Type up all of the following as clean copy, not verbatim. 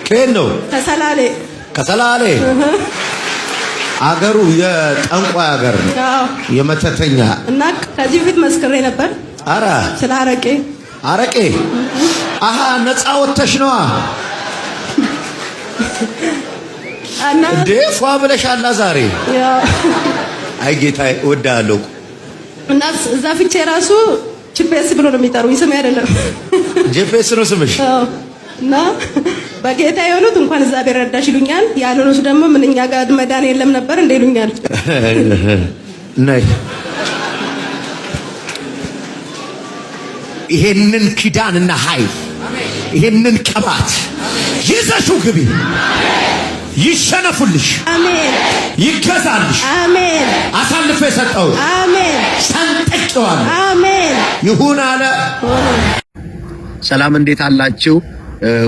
ከየት ነው? ከሰላሌ። ከሰላሌ። አገሩ የጠንቋይ አገር ነው። አዎ። የመተተኛ። እና ከዚህ በፊት መስክሬ ነበር። አረ። ስለ አረቄ። አረቄ። አሃ፣ ነፃ ወጥተሽ ነዋ። እና እንዴ፣ ፏ ብለሻላ ዛሬ። ያው። አይ ጌታ፣ እወድሃለሁ። እና እዛ ፍቼ ራሱ ቺፔስ ብሎ ነው የሚጠሩኝ፣ ስሜ አይደለም። ጄፒኤስ ነው ስምሽ? አዎ። እና በጌታ የሆኑት እንኳን እግዚአብሔር ረዳሽ ይሉኛል፣ ያልሆኑት ደግሞ ምን እኛ ጋር መዳን የለም ነበር እንደ ይሉኛል። ነይ። ይሄንን ኪዳንና ኃይል፣ ይሄንን ቅባት ይዘሽው ግቢ። ይሸነፉልሽ፣ አሜን። ይገዛልሽ። አሜን። አሳልፎ የሰጠው አሜን። ሰንጥቄዋለሁ። አሜን። ይሁን አለ። ሆነ። ሰላም፣ እንዴት አላችሁ?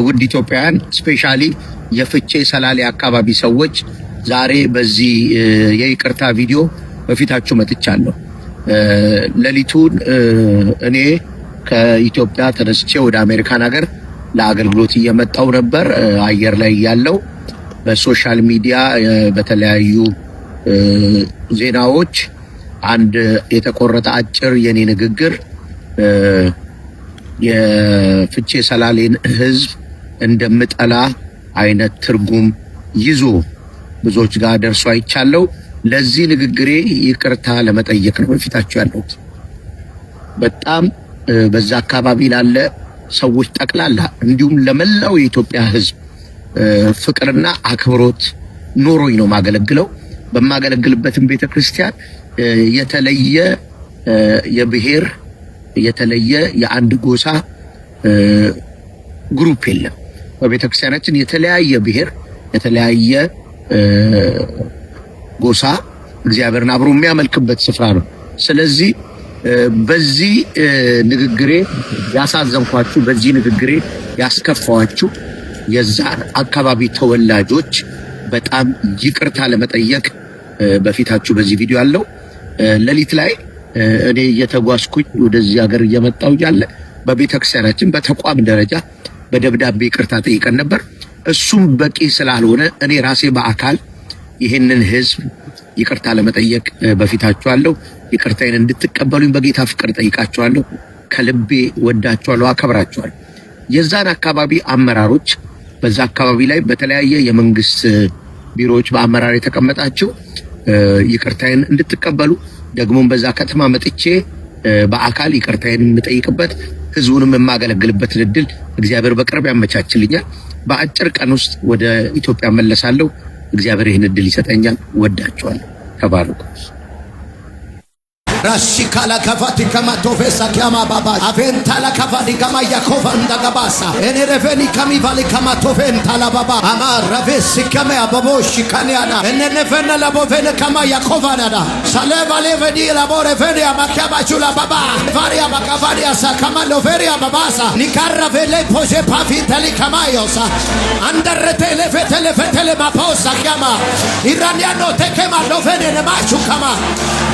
ውድ ኢትዮጵያውያን፣ specially የፍቼ ሰላሌ አካባቢ ሰዎች፣ ዛሬ በዚህ የይቅርታ ቪዲዮ በፊታችሁ መጥቻለሁ። ሌሊቱን እኔ ከኢትዮጵያ ተነስቼ ወደ አሜሪካን ሀገር ለአገልግሎት እየመጣው ነበር። አየር ላይ ያለው በ social media በተለያዩ ዜናዎች አንድ የተቆረጠ አጭር የኔ ንግግር የፍቼ ሰላሌን ሕዝብ እንደምጠላ አይነት ትርጉም ይዞ ብዙዎች ጋር ደርሶ አይቻለው። ለዚህ ንግግሬ ይቅርታ ለመጠየቅ ነው በፊታችሁ ያለሁት። በጣም በዛ አካባቢ ላለ ሰዎች ጠቅላላ እንዲሁም ለመላው የኢትዮጵያ ሕዝብ ፍቅርና አክብሮት ኖሮኝ ነው ማገለግለው። በማገለግልበትም ቤተክርስቲያን የተለየ የብሔር፣ የተለየ የአንድ ጎሳ group የለም። በቤተክርስቲያናችን የተለያየ ብሔር፣ የተለያየ ጎሳ እግዚአብሔርን አብሮ የሚያመልክበት ስፍራ ነው። ስለዚህ በዚህ ንግግሬ ያሳዘንኳችሁ፣ በዚህ ንግግሬ ያስከፋኋችሁ የዛ አካባቢ ተወላጆች በጣም ይቅርታ ለመጠየቅ በፊታችሁ በዚህ ቪዲዮ ያለው። ሌሊት ላይ እኔ እየተጓዝኩኝ ወደዚህ ሀገር እየመጣሁ እያለ በቤተክርስቲያናችን በተቋም ደረጃ በደብዳቤ ይቅርታ ጠይቀን ነበር። እሱም በቂ ስላልሆነ እኔ ራሴ በአካል ይህንን ህዝብ ይቅርታ ለመጠየቅ በፊታችሁ አለሁ። ይቅርታዬን እንድትቀበሉኝ በጌታ ፍቅር ጠይቃችኋለሁ። ከልቤ ወዳችኋለሁ፣ አከብራችኋለሁ። የዛን አካባቢ አመራሮች፣ በዛ አካባቢ ላይ በተለያየ የመንግስት ቢሮዎች በአመራር የተቀመጣችሁ ይቅርታዬን እንድትቀበሉ፣ ደግሞም በዛ ከተማ መጥቼ በአካል ይቅርታዬን የምጠይቅበት፣ ህዝቡንም የማገለግልበትን እድል እግዚአብሔር በቅርብ ያመቻችልኛል። በአጭር ቀን ውስጥ ወደ ኢትዮጵያ መለሳለሁ። እግዚአብሔር ይህን እድል ይሰጠኛል። ወዳችኋለሁ። ተባረኩ። ራሺካላ ከፋቲ ከማቶፌሳ ኪያማ ባባ አቬንታላ ከፋዲ ከማ ያኮፋ እንደገባሳ ኤኔሬፌኒ ከሚቫሊ ከማቶፌንታላ ባባ አማ ረቬሲ ከመ አበቦሽ ከኒያና እነነፈነ ለቦፌነ ከማ ያኮፋናዳ ሳሌቫሌቨዲ ላቦሬፌኒ አማኪያባቹላ ባባ ቫሪያ ባካቫዲያሳ ከማ ሎፌሪያ ባባሳ ኒካራቬሌ ፖዤ ፓፊንተሊ ከማዮሳ አንደረቴሌ ፌቴሌ ፌቴሌ ማፓውሳ ኪያማ ኢራኒያኖ ቴኬማ ሎፌኔ ነማቹ ከማ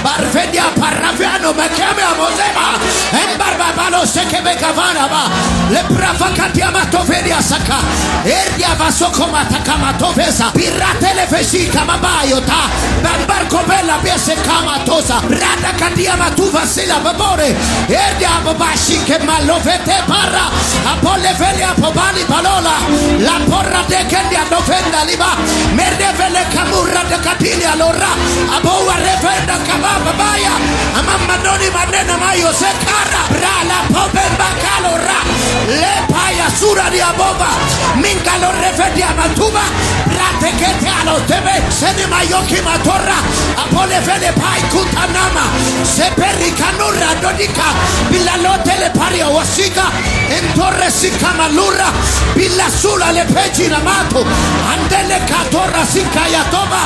ባርፌዲያ parrafiano mekemea mozema embarba sekebe kavanaba lebrafa katiama tovedia saka erdia vasokoma takama tovesa piratele feshi kamabayota bambar kobela biese kama tosa rada katiama tuva sila babore erdia babashi ke malovete parra apole velia pobali palola la porra de kendia novenda liba merdevele kamurra de katilia lora aboa refenda kababa baya amamanoni manena mayo sekara brala pobemba kalora lepaya sura diabova minkalo refedia matuba bratekete alo tebe senema yoki matorra apole vele pai kutanama seperi kanura dodika bilalotele paria wasiga entorre sikamalura bilasula le pejina mato andele katorra sikayatoba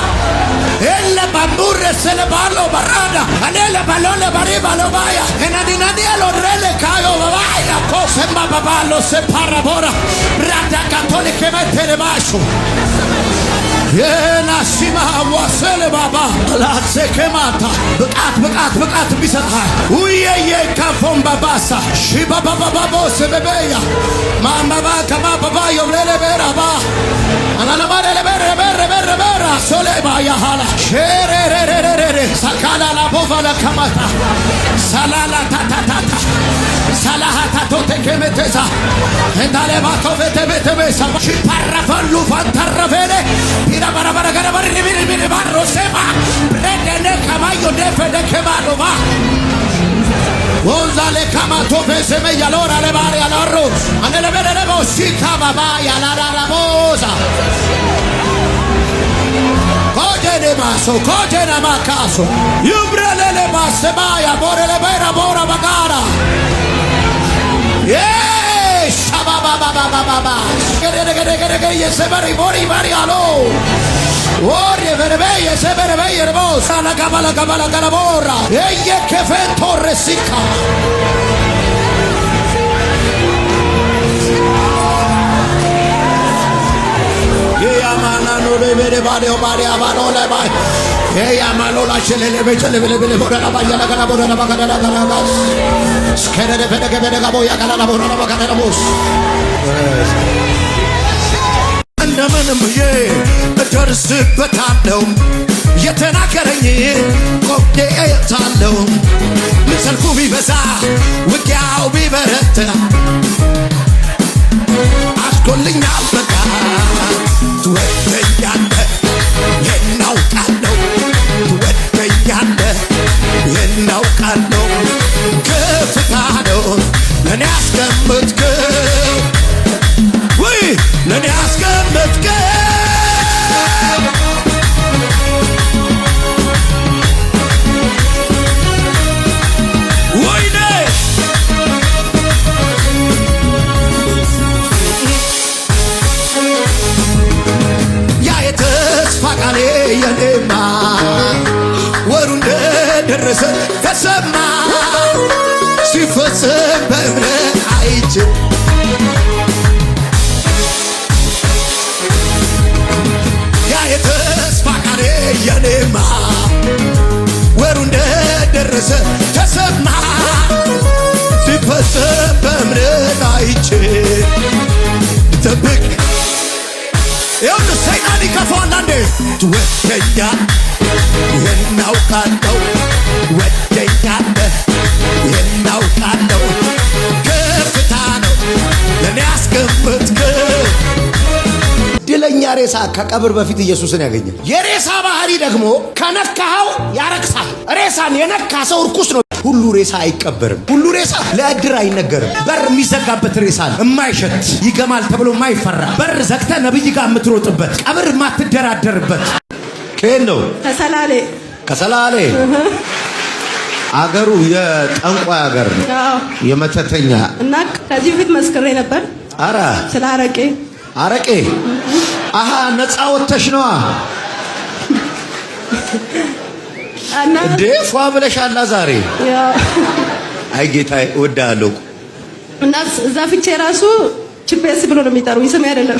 elle bamburre selebalo barada anele balole bariba lobaya enadinanielo rele kayo babaya kosemba babalo separabora brada katolike metere bashu የናሲማ ዋሰለ ባባ ላሴከማታ ብቃት ብቃት ብቃት ቢሰጥሃል ውየየ ካፎን ባባሳ ሺባባባባቦ ሰበበያ ማማባ ከማባባ ዮብለለ በራባ። እንደምንም ብዬ እደርስበታለሁ የተናገረኝ ቆሜ እታለሁ። ሰልፉ ቢበዛ ውጊያው ቢበረታ አስኮልኛል በቃ ትወደኛለህ ይሄን አውቃለሁ ትወደኛለህ ይሄን አውቃለሁ ከፍታ ነው ለእኔ ያስቀመጥከው ወይ ለእኔ ያስቀመጥከው ወይኔ ያ የተስፋ ቃሌ የኔማ ወሩ እንደደረሰ ተሰማ ሲፈጽም በእምነት አይቼ ያ የተስፋ ቃሌ የኔማ ወሩ እንደደረሰ ተሰማ ሲፈጽም በእምነት አይቼ ልጠብቅ። ይኸውልህ ሰይጣን ይከፋዋል አንዴ ትወደኛለህ ይሄን አውቃለሁ ትወደኛለህ ይሄን አውቃለሁ ከፍታ ነው ለእኔ ያስቀመጥከው። እድለኛ ሬሳ ከቀብር በፊት ኢየሱስን ያገኛል። የሬሳ ባህሪ ደግሞ ከነካኸው ያረክሳል። ሬሳን የነካ ሰው እርኩስ ነው። ሁሉ ሬሳ አይቀበርም። ሁሉ ሬሳ ለእድር አይነገርም። በር የሚዘጋበት ሬሳ አለ፣ የማይሸት ይገማል ተብሎ የማይፈራ በር ዘግተ ነብይ ጋር የምትሮጥበት ቀብር የማትደራደርበት። ከየት ነው? ከሰላሌ። ከሰላሌ። አገሩ የጠንቋይ አገር ነው፣ የመተተኛ። እና ከዚህ በፊት መስክሬ ነበር። አረ ስለ አረቄ። አረቄ። አሃ፣ ነፃ ወተሽ ነዋ። እና እንዴ ፏ ብለሻላ ዛሬ። አይ ጌታዬ እወድሃለሁ። እና እዛ ፍቼ ራሱ ጂፒኤስ ብሎ ነው የሚጠሩኝ፣ ስሜ አይደለም።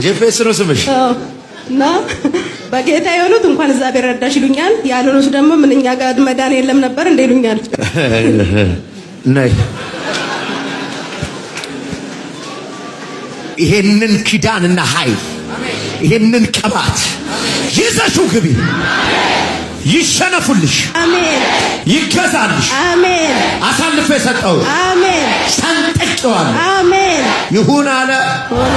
ጂፒኤስ ነው ስምሽ? አዎ። እና በጌታ የሆኑት እንኳን እግዚአብሔር ረዳሽ ይሉኛል፣ ያልሆኑት ደግሞ ምንኛ ጋር መዳን የለም ነበር እንደ ይሉኛል። ነይ። ይሄንን ኪዳንና ኃይል ይሄንን ቅባት ይዘሽው ግቢ። ይሸነፉልሽ። አሜን። ይገዛልሽ። አሜን። አሳልፌ ሰጠው። አሜን። ሰንጥቄዋለሁ። አሜን። ይሁን አለ። ሆነ።